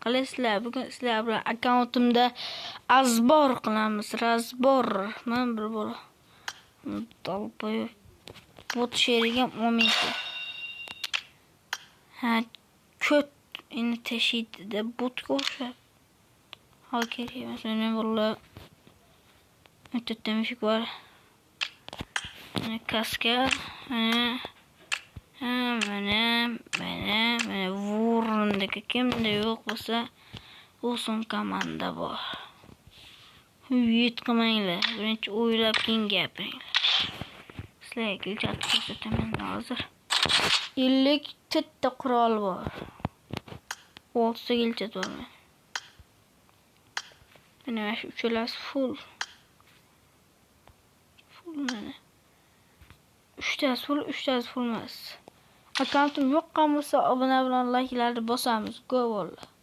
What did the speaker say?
Qalaysizlar? Bugun sizlar bilan akkauntimda разбор qilamiz. Разбор. Men bir bola. Долбоёб. Bot sherigim 10 000 ta. Ha, ko't endi tashiydi-da botga o'xshab. Ha, kerak emas. Mana bolalar. Bitta mushuk bor. Mana kaska. Mana. Ha, mana, mana, mana Vurundagi kimda yo'q bo'lsa, o'sin, komanda bor. Uyut qilmanglar. Birinchi o'ylab, keyin gapiringlar. Sizlarga kechatni ko'rsataman hozir. 54 ta qurol bor. Oltita kelchat bor. Mana shu uchalasi full. Full mana. Uchtasi full, uchtasi full emas. Akkauntim yoqqan bo'lsa, obuna bilan layklarni bosamiz. Go, bolalar.